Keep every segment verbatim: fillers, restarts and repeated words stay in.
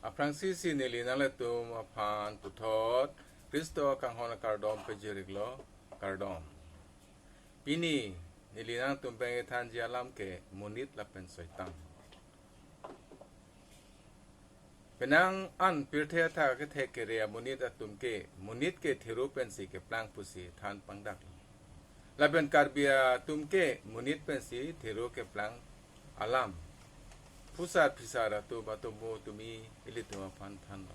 Aphrangsi si neli nanglitum aphan puthot Khristo akanghon akardom pajir-iklo, kardom. Pini neli nangtum pen kethanji alam ke monit lapen soitan. Penang an pirthe athak akethe kere amonit atum ke monit ke thero pensi keplang pusi than pangdak. Lapen Karbi atum ke monit pensi thero keplang alam phusar phisar atum atomo atumi ilitum aphan thanlo.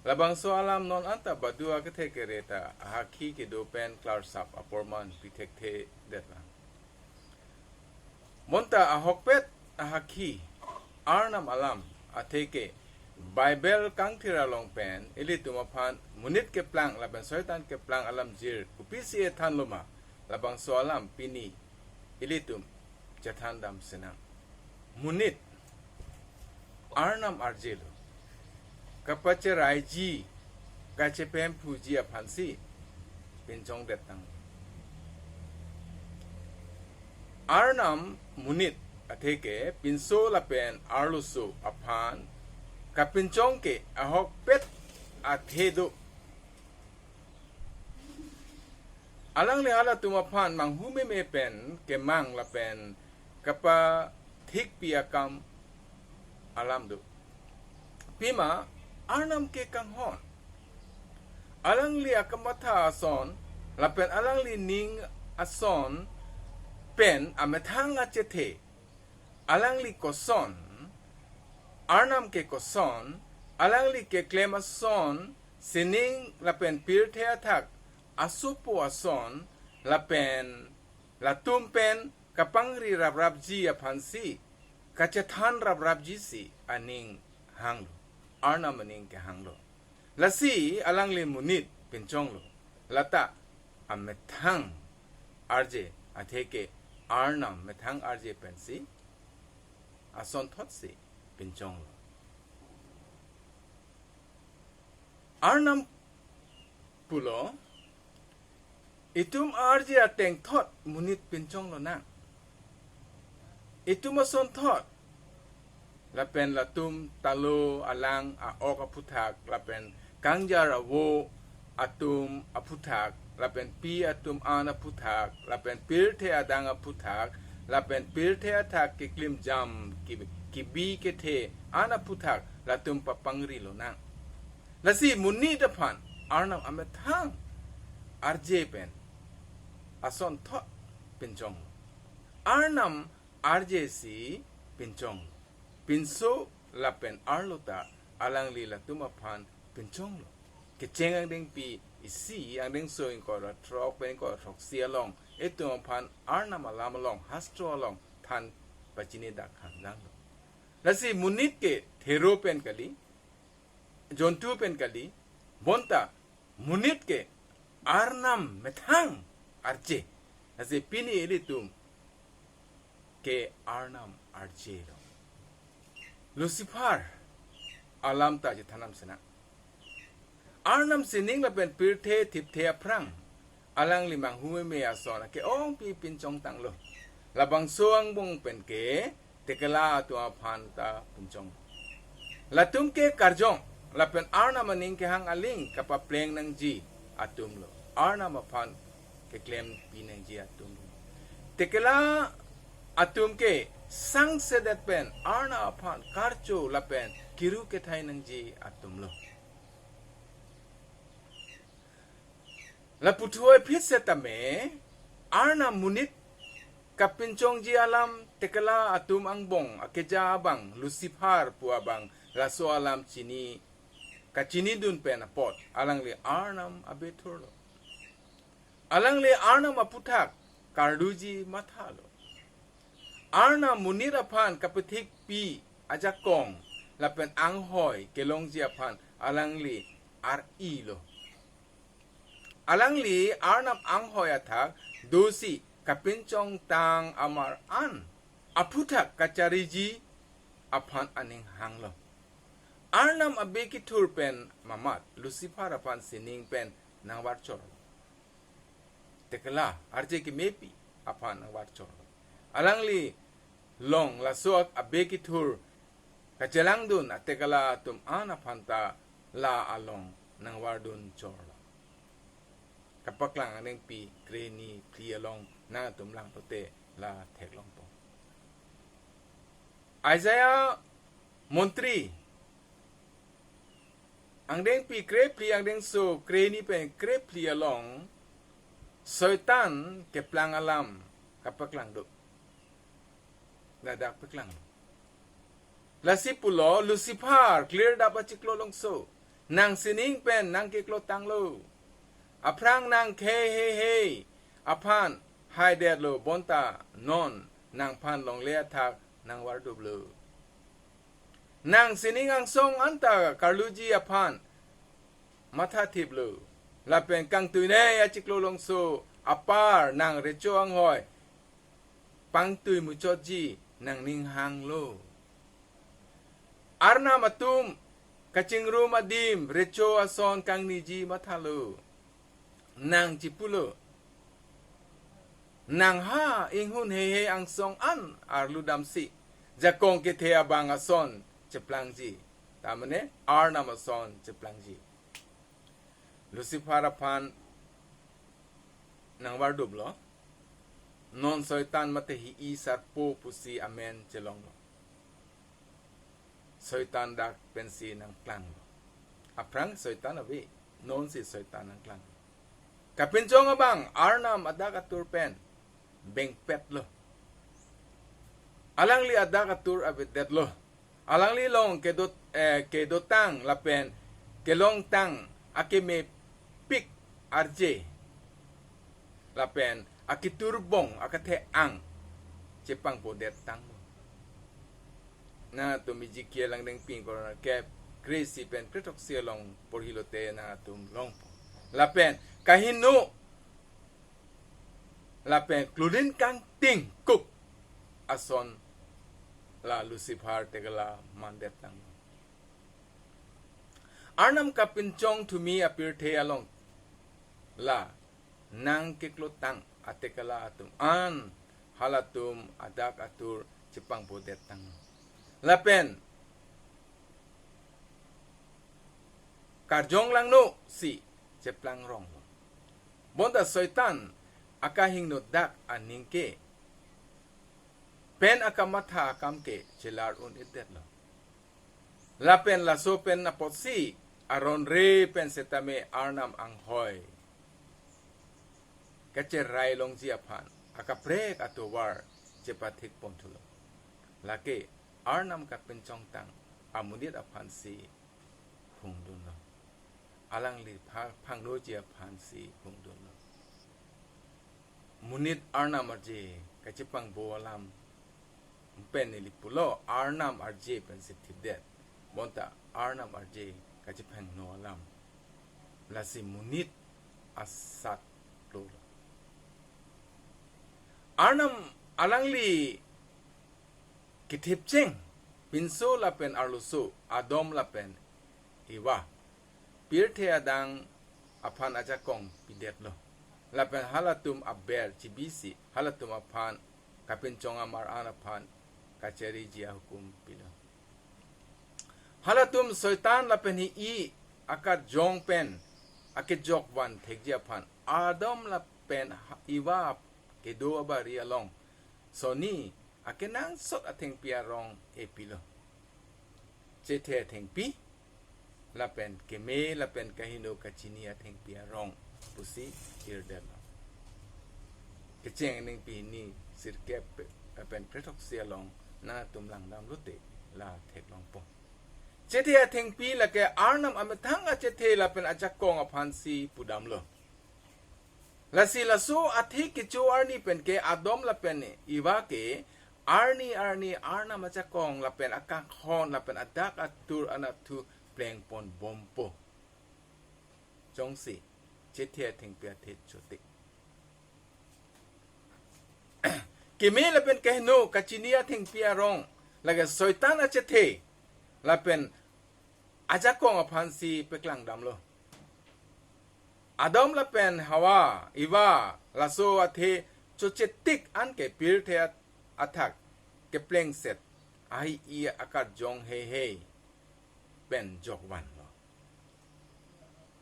Labangso alam non anta badu akethe kere ta ahakhi kedo pen klarsap apor man pithekthe detlang. Bonta ahokpet ahakhi Arnam alam atheke Bible kangthir along pen ilitum aphan monit keplang lapen soitan keplang alamjir kopisi ethanlo ma, labangso alam pini ilitum chethan dam sinang. Monit Arnam arjelo. Kapacheraiji, kachepemphuji aphansi pinchong detang. Arnam monit atheke pinso lapen arloso aphan kapinchong ke ahokpet athe do. Alangli halatum aphan manghumeme pen kemang lapen kapathikpi akam alam do. Pima Arnam ke kanghon. Alangli akamatha ason lapen alangli ning ason pen amethang achethe. Alangli koson, Arnam ke koson, alangli keklem ason, sining lapen pirthe athak asopo ason, lapen latum pen kapangri raprapji aphansi, kachethan raprapji si aning hanglo, Arnam aning kehanglo. Lasi alangli monit pinchonglo. Lata amethang arje atheke Arnam methang arje pensi asonthotsi pinchonglo. Arnam pulo, itum arje atengthot monit pinchonglonang. Itum asonthot lapen latum talo alang a-ok aphuthak, lapen kangjar avo atum aphuthak, lapen pi atum an aphuthak, lapen pirthe adang aphuthak, lapen pirthe athak keklimjam ki-, kebi kethe an aphuthak, latum papangrilonang. Lasi monit aphan Arnam amethang arje pen asonthot pinchong. Arnam arje si pinchong. Pinso lapen arlo ta alangli latum aphan pinchonglo. Kecheng angdengpi isi, angdengso ingkoi ra throk pen ingkoi ra throksi along itum aphan Arnam alam along, hastro along than pachini dak hangdanglo. Lasi monit ke thero pen kali, jontu pen kali, bonta monit ke Arnam methang arje. Lasi pini ilitum ke Arnam arjelo. Lucifer alam ta chethan dam sinang. Arnam sining lapen pirthe thipthe aphrang alangli manghumeme ason ke-ongpi pinchong tanglo. Labangso angbong pen ke tekela atum aphan ta pinchong. Latum ke karjong lapen Arnam aning kehang aling kapapleng nangji atumlo. Arnam aphan keklempi nangji atumlo. Tekela atum ke sangsedet pen Arnam aphan karcho lapen kiru kethai nangji atumlo. Lapu thuoi phit setame Arnam monit kapinchongji alam tekela atum angbong akeja abang Lucifer pu abang laso alam chini, kachinidun pen apot alangli Arnam abethurlo. Alangli Arnam aphuthak karduji mathalo. Arnam monit aphan kapethikpi ajakong lapen anghoi kelongji aphan alangli ar-ilo. Alangli Arnam anghoi athak dosi kapinchong tang amar an aphuthak kachariji aphan aning hanglo. Arnam abe kethur pen mamat Lucifer aphan sining pen nangvarchor. Tekela arje kemepi aphan nangvarchor. Alangli long laso abe kethur kachelangdun atekela atum an aphan ta la along nangvardun chorlo. Kapaklang angdengpi kreni phli along nangtum langlote la theklongpo. Isaiah montri angdengpi krephli angdengso kreni pen krephli along Soitan keplang alam kapaklang do. Ladak paklang. Lasi pulo Lucifer, clear dap achiklo longso. Nang sining pen nangkeklo tanglo. Aphrang nang khei hei hei aphan haidetlo bonta non nangphan longle athak nangvarduplo. Nang sining angsong anta karluji aphan mathathiplo. Lapen kangtuinei achiklo longso apar nang recho anghoi pangtui muchotji nangning hanglo. Arnam atum kachingrum adim recho ason kangniji mathalo. Nang chipulo. Nang ha inghun hei hei angsong an arlu damsi jakong kethe abang ason cheplangji. Tamane Arnam ason cheplangji. Lucifer aphan nangvarduplo. Non Soitan mate hi-i sarpo pusi amen chelonglo. Soitan dak pensi nangklanglo. Aphrang Soitan ave, nonsi Soitan nangklang. Kapinchong abang Arnam adak atur pen bengpetlo. Alangli adak atur avedetlo. Alangli long kedot, eh, kedotang lapen kelongtang akemepik arje lapen akiturbong akethe-ang chepangbodet tanglo. Nangtum Ezekiel angdengpi korona kep kre-isi pen krethroksi along porhilote nangtum longpo. Lapen kaheno lapen kludin kangtingkuk ason la Lucifer tekela mandet tanglo. Arnam kapinchong thumi apirthe along la nangkeklotang atekela atum an halatum adak atur chepangbodet tanglo. Lapen karjong langno si cheplang ronglo. Bonta Soitan akahingno dak aningke pen akamatha akam ke chelar un-edetlo. Lapen laso pen apotsi aron re pen setame Arnam anghoi kacherai longji aphan akaprek atovar chepathik ponthulo. Lake Arnam kapinchongtang amonit aphansi hungdunlo. Alangli pha-, phangnoji aphansi hungdunlo. Monit Arnam arje kachepangbo alam pen neli pulo Arnam arje pensi thipdet. Bonta Arnam arje kachephangno alam. Lasi monit asatlo. Arnam alangli kethipcheng pinso lapen arloso Adam lapen Eva pirthe adang aphan ajakong pidetlo. Lapen halatum aber chibisi halatum aphan kapinchong amar an aphan kachariji ahukum pilo. Halatum Soitan lapen hi-i akarjong pen akejok van thekji aphan Adam lapen ha-, Eva kedo abari along soni akenangsot athengpi arong epilo. Chethe athengpi lapen keme lapen kaheno kachini athengpi arong pusi irdetlo. Kecheng ningpi ni sirkep lapen krethroksi along nangtum langdamlote la theklongpo. Chethe athengpi lake Arnam amethang achethe lapen ajakong aphansi pudamlo. Lasi laso athe kecho arni pen ke Adam lapen Eva ke arni arni Arnam ajakong lapen akanghon lapen adak atur anatthu plengponbompo. Jongsi chethe athengpi athe chotik. Keme lapen kaheno kachini athengpi arong lake Soitan achethe lapen ajakong aphansi peklangdamlo. Adam lapen Hawa, Eva, laso athe chochetik anke pirthe at-, athak keplengset ahi i akarjong heihei pen jokvanlo.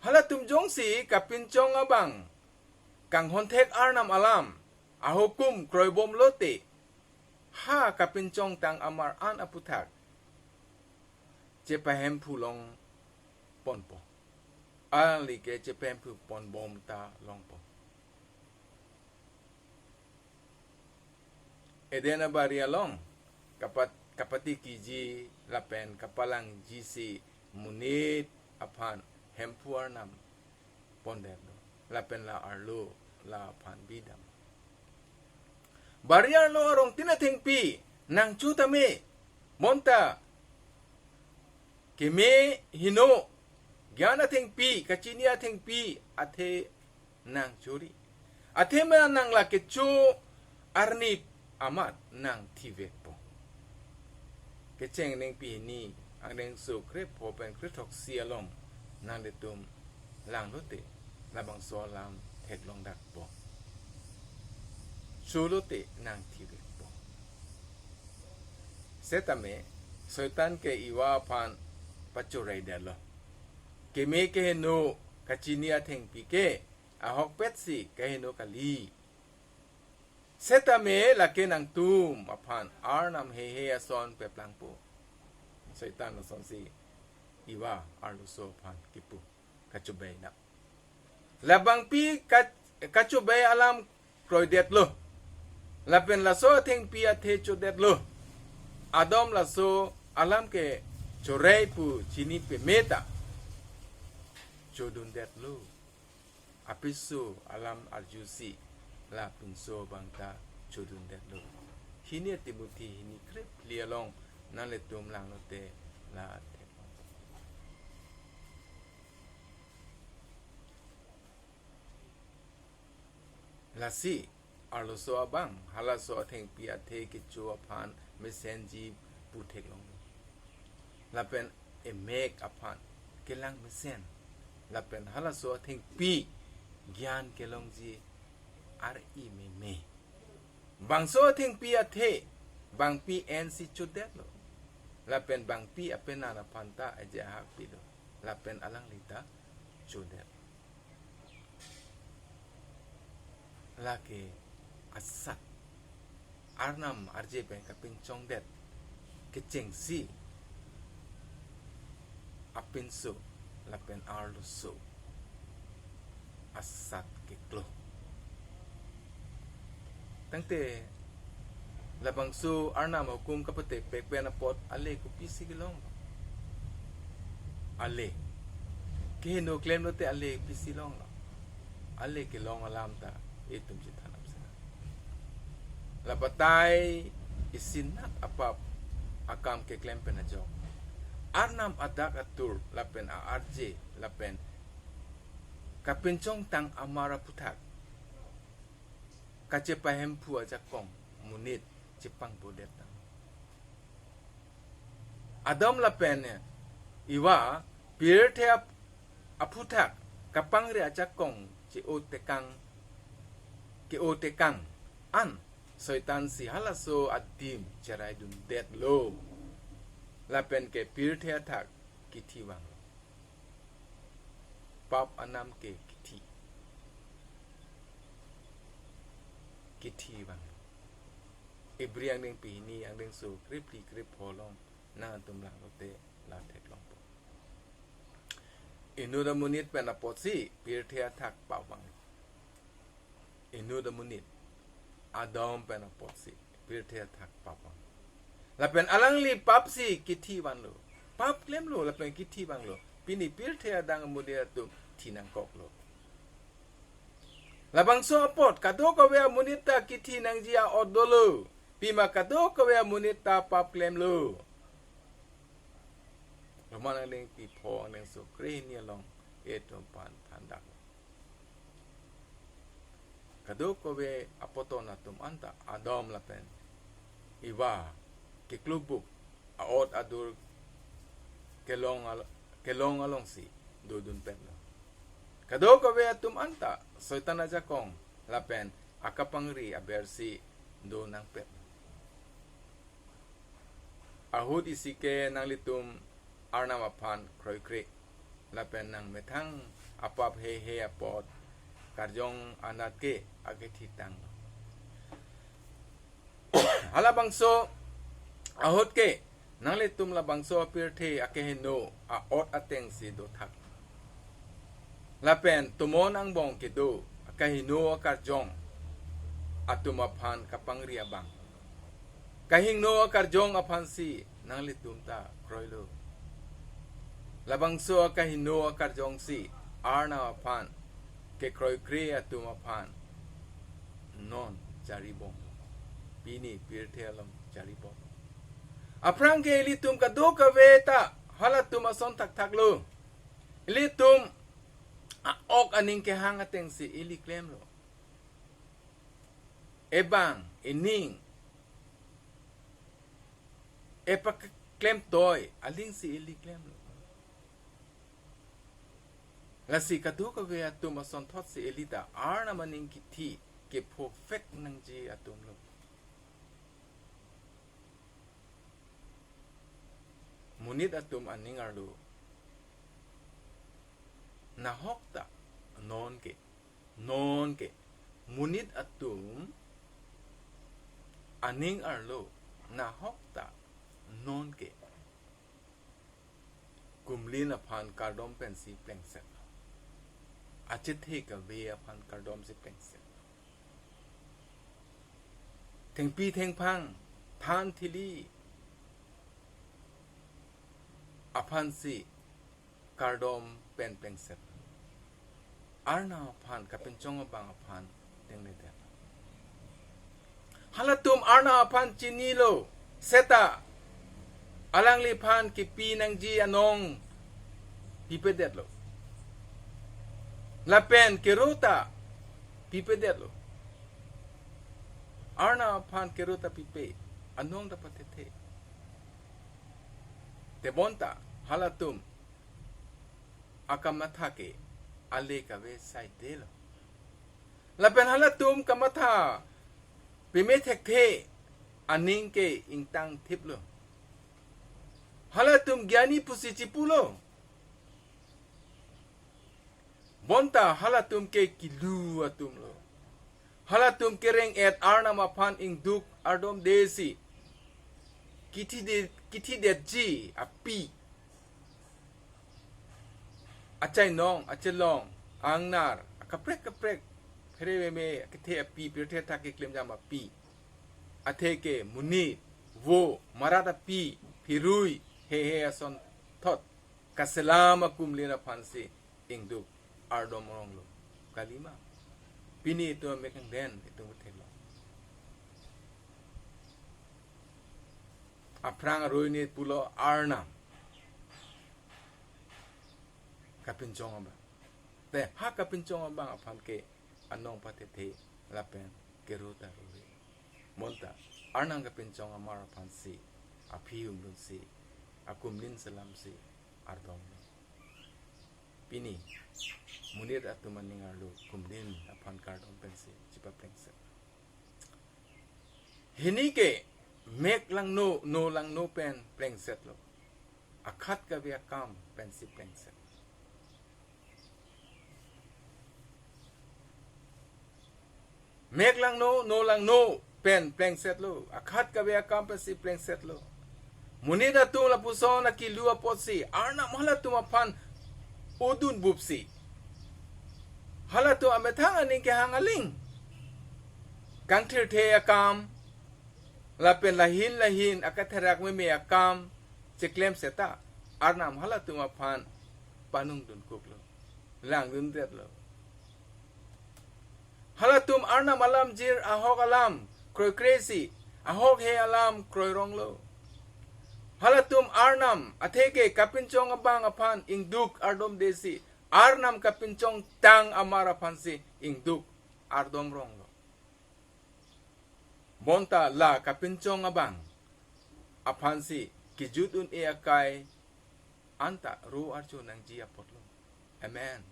Halatum jongsi kapinchong abang kanghonthek Arnam alam, ahukum kroibomlote, ha kapinchongtang amar an aphuthak chepahemphu longponpo. Alangli ke chepahemphu ponbom ta longpo. Eden abari along kapat-, kapatikiji lapen kapalangjisi monit aphan Hemphu Arnam pondetlo. Lapen la arlo la aphan bidam. Bari arlo arongtin athengpi nangchu tame, bonta keme heno, gyan athengpi, kachini athengpi athe nangchori. Athema nang la kecho arni amat nangthivekpo. Kecheng nengpi hini angdengso krepho pen krethroksi along nanglitum langlote labangso alam theklongdakpo. Cholote nangthivekpo. Setame Soitan ke Eva aphan pachoraidetlo. Keme keheno kachini athengpi ke ahokpetsi keheno kali. Setame lake nangtum aphan Arnam heihei ason peplangpo. Soitan asonsi Eva arloso aphan kipu kachobei na. Labangpi ka-, kachobei alam kroidetlo. Lapen laso athengpi athe chodetlo. Adam laso alam ke chorei pu chini pemeta chodundetlo. Apiso alam arjusi la pinso abang ta chodundetlo. Hini Timothy hini krephli along nanglitum langlote la theklong. Lasi arloso abang halaso athengpi athe kecho aphan mesenji pu theklonglo. Lapen emek aphan kelang mesen. Lapen halaso athengpi gyan kelongji ar-i meme. Bangso athengpi athe bangpi ensi chodetlo. Lapen bangpi apenan aphan ta eje ahak pilo. Lapen alangli ta chodet. Lake asat Arnam arje pen kapinchongdet kechengsi apinso lapen arloso asat keklo. Tangte labangso Arnam ahukum kapatepek pen apot ale kopisi kelong? Ale. Keheno klemlote ale pisi longlo? Ale kelong alam ta itum chethan apsena. Lapatai isinak apap akam keklem pen ajok, Arnam adak atur lapen a-arje lapen kapinchongtang amar aphuthak kachepahemphu ajakong monit chepangbodet tang. Adam lapen Eva pirthe ap-, aphuthak kapangri ajakong che-o tekang, ke-o tekang an Soitan si halaso adim cheraidundetlo. Lapen ke pirthe athak kithi vanglo. Pap anam ke kithi. Kithi vanglo. Ibri angdengpi hini angdengso krephli krepho along nangtum langlote la theklongpo. Inut amonit pen apotsi pirthe athak pap vanglo. Inut amonit Adam pen apotsi pirthe athak pap vanglo. Lapen alangli papsi kithi vanlo. Pap klemlo lapen kithi vanglo. Pini pirthe adang amonit atum thi nangkoklo. Labangso apot kadokave amonit ta kithi nangji a-ot dolo. Pima kadokave amonit ta pap klemlo. Roman angdengpi pho angdengso krehini along itum aphan thandak. Kadokave apoton atum anta Adam lapen Eva keklubuk a-ot adur kelong al-, kelong alongsi dodunpetlo. Kadokave atum anta Soitan ajakong lapen akapangri abersi do nangpet. Ahut isi ke nanglitum Arnam aphan kroikre lapen nangmethang apap heihe apot karjong anat ke akethitang. Halabangso ahut ke nanglitum labangso apirthe akehingno a-ot atengsi dothak. Lapen tomon angbong kedo akehingno akarjong atum aphan kapangri abang. Kahingno akarjong aphansi nanglitum ta kroilo. Labangso akehingno akarjongsi Arnam aphan kekroikre atum aphan non jaribom. Pini pirthe along jaribom. Aphrang ke ilitum kadokave ta halatum ason thakthaklo. Ilitum a-ok aning kehang atengsi ili klemlo. Ebang, ening, epaklem toi alingsi ili klemlo. Lasi kadokave atum asonthotsi ili ta Arnam aning kithi kepho vek nangji atumlo. Monit atum aning arlo nahok ta nonke, nonke monit atum aning arlo nahok ta nonke kumlin aphan kardom pensi plengset. Achethe kave aphan kardomsi plengset. Thengpi thengphang, than thili aphansi kardom pen plengset. Arnam aphan kapinchong abang aphan tengleden. Halatum Arnam aphan chinilo seta alangliphan kipi nangji anong pipedetlo. Lapen kero ta pipedetlo. Arnam aphan kero ta pipe, anong ta pathethe. Tebonta halatum akamatha ke ale kave saidelo. Lapen halatum kamatha peme thekthe aning ke ingtang thiplo. Halatum gyani pusi chipulo. Bonta halatum ke kilu atumlo. Halatum kereng-et Arnam aphan ingduk ardomdesi kithi de, kithidetji api, achainong, achelong, angnar, akaprek kaprek, phere meme, kethe api, pirthe athak keklemjam api. Atheke monit, vo, marat api, phirui, heihe asonthot kaselam akumlin aphansi ingduk ardom ronglo. Kalima. Pini itum amek angden itum kethelo. Aphrang arui neli pulo Arnam kapinchong abang. Te ha kapinchong abang aphan ke anong pathethe lapen kero ta rore. Bonta Arnam kapinchong amar aphansi aphi umdunsi akumlin selamsi ardomlo. Pini monit atum aning arlo kumlin aphan kardom pensi chipaplengset. Hini ke mek langno, no langno pen plengsetlo. Akhat kave akam pensi plengset. Mek langno, no langno pen plengsetlo. Akhat kave akam pensi plengsetlo. Monit atum lapuson akilu apotsi Arnam halatum aphan odun bupsi, halatum amethang aning kehang aling, kangthirthe akam lapen lahin lahin akatherak meme akam cheklem seta Arnam halatum aphan panung dunkuklo, langdundetlo. Halatum Arnam alamjir ahok alam kroikresi, ahok hei alam kroironglo. Halatum Arnam atheke kapinchong abang aphan ingduk ardomdesi, Arnam kapinchong tang amar aphansi ingduk ardomronglo. Bonta la kapinchong abang aphansi kejut un-e akai anta ro archo nangji apotlo. Amen.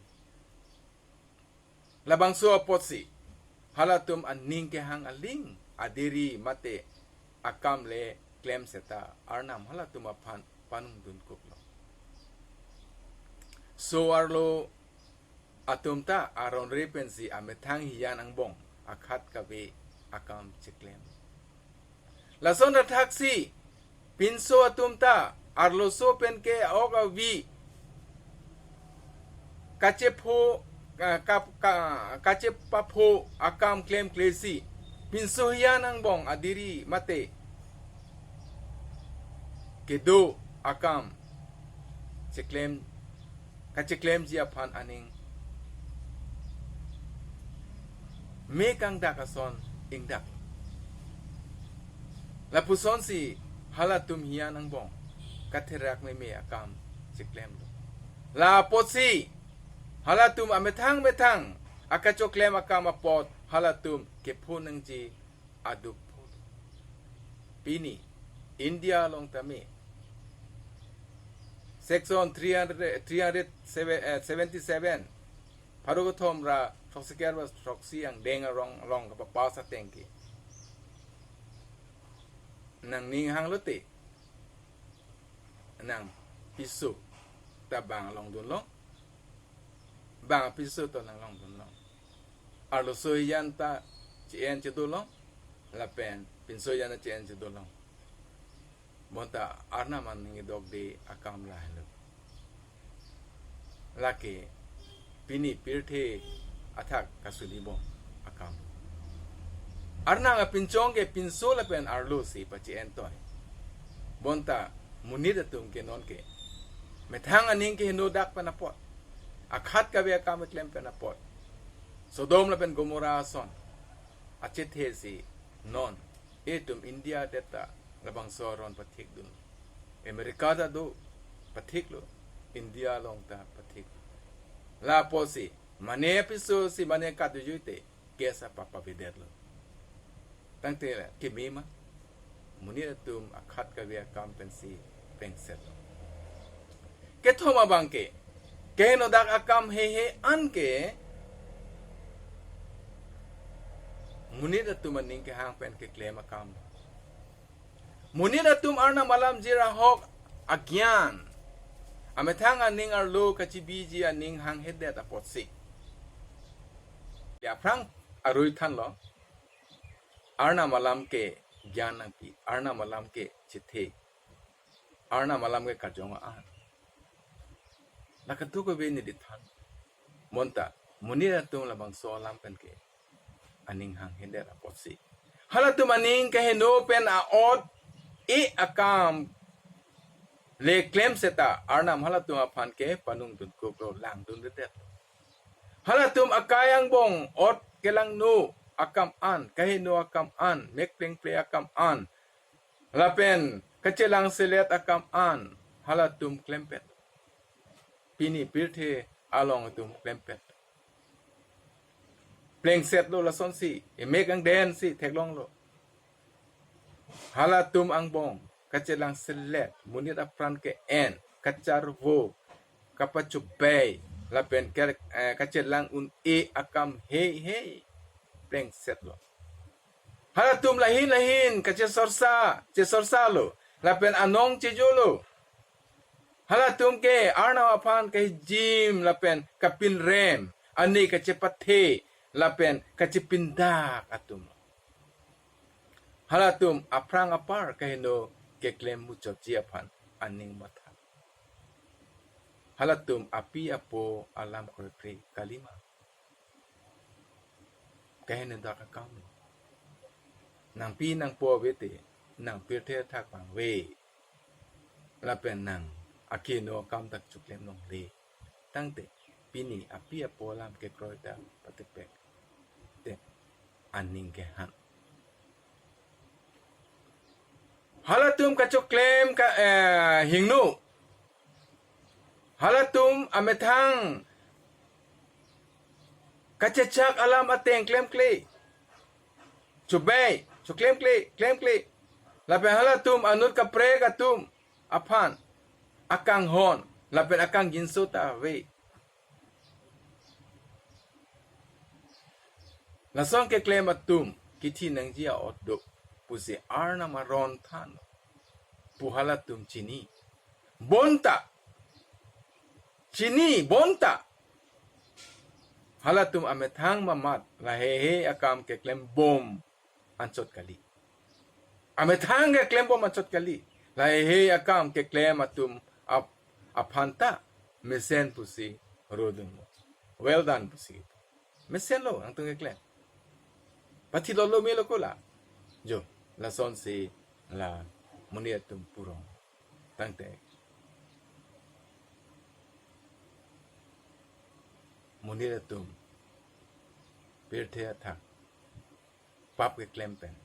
Labangso apotsi halatum aning kehang aling adiri mate akam le klem seta Arnam halatum aphan panung dunkoklo. So arlo atum ta aron re pensi amethang hiyan angbong akhat kave akam cheklem. Lason athaksi pinso atum ta arloso pen ke ok avi kachepho, ka, ka, ka, kachepapho akam klemklesi pinso hiyan angbong adiri mate kedo akam cheklem, kacheklemji aphan aning me kangdak ason ingdak. Lapusonsi halatum hiyan angbong katherak meme akam cheklemlo. La apotsi halatum amethang methang akachoklem akam apot halatum kepho nangji aduk pho. Pini India along tame section three hundred, three hundred seventy-seven, pharo kethom ra throksi kre-ro throksi angdeng arong along kapapas ateng ke nangning hanglote nangpiso ta bang along dunlong, bang apiso to nanglong dunlong. Arloso hiyan ta che-en chedolong, lapen pinso hiyan ta che-en chedolong. Bonta Arnam aning kedokde akam lahelo. Lake pini pirthe athak kasuni bom akam. Arnam apinchong ke pinso lapen arlo si pache-en toi. Bonta monit atum ke non ke methang aning keheno dak pen apot, akhat kave akam klem pen apot, Sodom lapen Gomorrah ason achethe si non itum India det ta labangso aron pathik dun. America ta do pathiklo, India along ta pathik. La apotsi mane apiso si mane kadujui te case apa pavedetlo. Tangte la keme ma, monit atum akhat kave akam pensi plengsetlo. Kethom abang ke keheno dak akam heihei an ke monit atum aning kehang pen keklem akam. Monit atum Arnam alam jir ahok agyan, amethang aning arlo kachebiji aning hanghedet apotsi. Ya aphrang arui thanlo, Arnam alam ke gyan nangpi, Arnam alam ke chethe, Arnam alam ke kajong an. La kadokave neli than. Bonta monit atum labangso alam pen ke aning hanghedet apotsi, halatum aning keheno pen a-ot e akam le klem seta Arnam halatum aphan ke panung dunkoklo, langdundedet. Halatum akai angbong ot kelangno akam an, keheno akam an, mek plengple akam an, lapen kachelang selet akam an halatum klempet. Pini pirthe along atum klempet. Plengsetlo lasonsi, emek angden si theklonglo. Halatum angbong kachelang selet, monit apran ke-en, kacharvo, kapachobei, lapen ke, eh, kachelang un-e akam heihei plengsetlo. Halatum lahin lahin kachesorsa, chesorsalo, lapen anong chejolo. Halatum ke Arnam aphan kehijim lapen kapinrem, ani kachepathe lapen kachepindak atum. Halatum aphrang apar keheno keklem muchotji aphan aning matha. Halatum api apo alam kroikre kalima. Keheno dak akam. Nangpi nangpo ave te, nang pirthe athak vangve, lapen nang akeheno akam dak choklem longle. Tangte pini api apo alam kekroi ta patepek te aning kehang. Halatum kachoklem ka, eh, hingno. Halatum amethang kachechak alam ateng klemkle. Chobei, choklemkle, klemkle. Lapen halatum anut kaprek atum aphan akanghon lapen akangjinso ta ave. Lason keklem atum kithi nangji a-ot do pusi Arnam aron than pu halatum chini. Bonta, chini bonta halatum amethang mamat lahei akam keklem bom anchot kali. Amethang keklem bom anchot kali. Lahei akam keklem atum ap-, aphan ta mesen pusi rodunlo. Well done pusi. Mesenlo nangtum keklem. Pathi lolo melo kola. Jo, lasonsi la monit atum purong. Tangte monit atum pirthe athak pap keklem pen,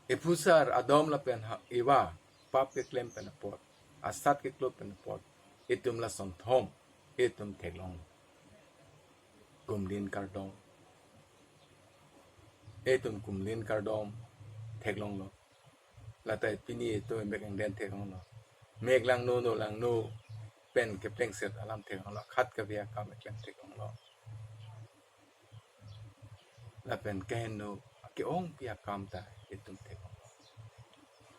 ephusar Adam lapen ha-, Eva pap keklem pen apot, asat keklo pen apot, itum lasonthom itum theklong. Kumlin kardom. Itum kumlin kardom theklonglo. Lata pini itum mek angden theklonglo. Mek langno, no langno pen keplengset alam theklonglo. Khat kave akam keklem theklonglo. Lapen keheno ake-ongpi akam ta itum theklonglo.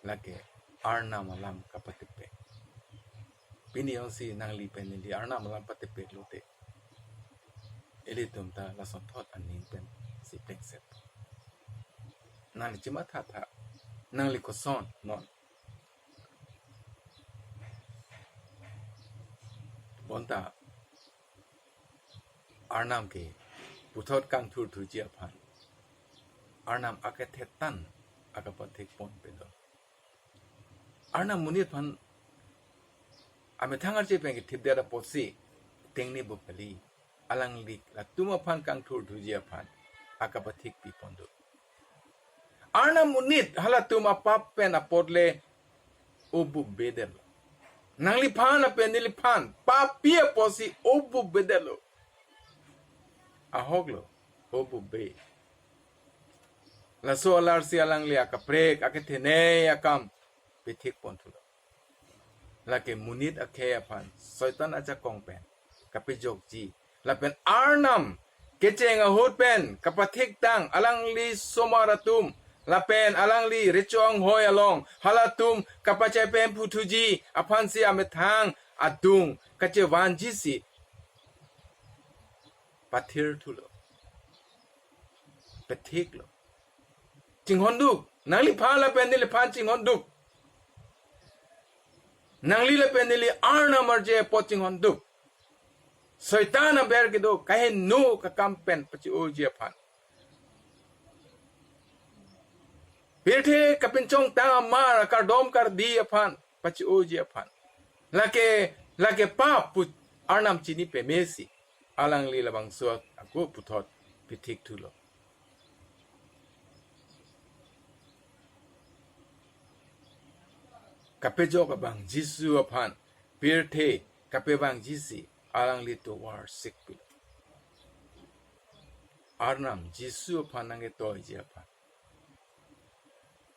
Lake Arnam alam kapatepek. Pini jongsi nangli pen neli Arnam alam patepek lote, ilitum ta lasonthot aning pensi plengset. Nangli chimatha tha, nangli koson non. Bonta Arnam ke puthot kangthurthuji aphan Arnam akethetan akapathik pon pedo. Arnam monit aphan amethang arje pen kethipdet apotsi tengne bupali. Alangli latum aphan kangthurthuji aphan akapathik pi pon do. Arnam monit halatum apap pen apot le obup bedetlo. Nangliphan lapen neliphan pap pi apotsi obup bedetlo. Ahoklo, obup be. Laso alarsi alangli akaprek, akethenei akam pithik ponthulo. Lake monit akhei aphan Soitan ajakong pen kapejokji, lapen Arnam kecheng ahut pen kapathiktang alangli somar atum lapen alangli recho anghoi along halatum kapachai pen puthuji aphansi amethang adung kachevanjisi pathirthulo. Pathiklo. Chinghonduk. Nangliphan lapen neliphan chinghonduk. Nangli lapen neli Arnam arje apot chinghonduk. Soitan aber kedo kaheno kakam pen pachi-oji aphan. Pirthe kapinchongtang amar akardom kardi aphan pachi-oji aphan. Lake, lake pap pu Arnam chini pemesi alangli labangso ako puthot pithikthulo. Kapejok abang Jisu aphan pirthe kapevangjisi alangli tovar sikpilo. Arnam Jisu aphan nangketoiji aphan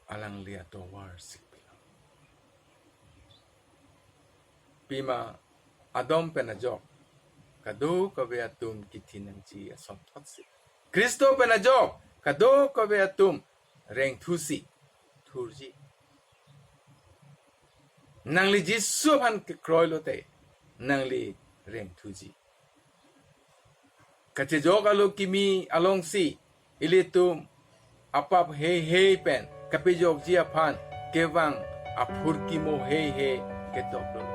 alangli atovar sikpilo. Pima Adam pen ajok kadokave atum kithi nangji asonthotsi, Khristo pen ajok kadokave atum rengthusi thurji. Nangli Jisu aphan kekroi lote nangli rengthuji. Kachejok alo kimi alongsi ilitum apap heihei pen kapejokji aphan kevang aphurkimo heihei ketok do.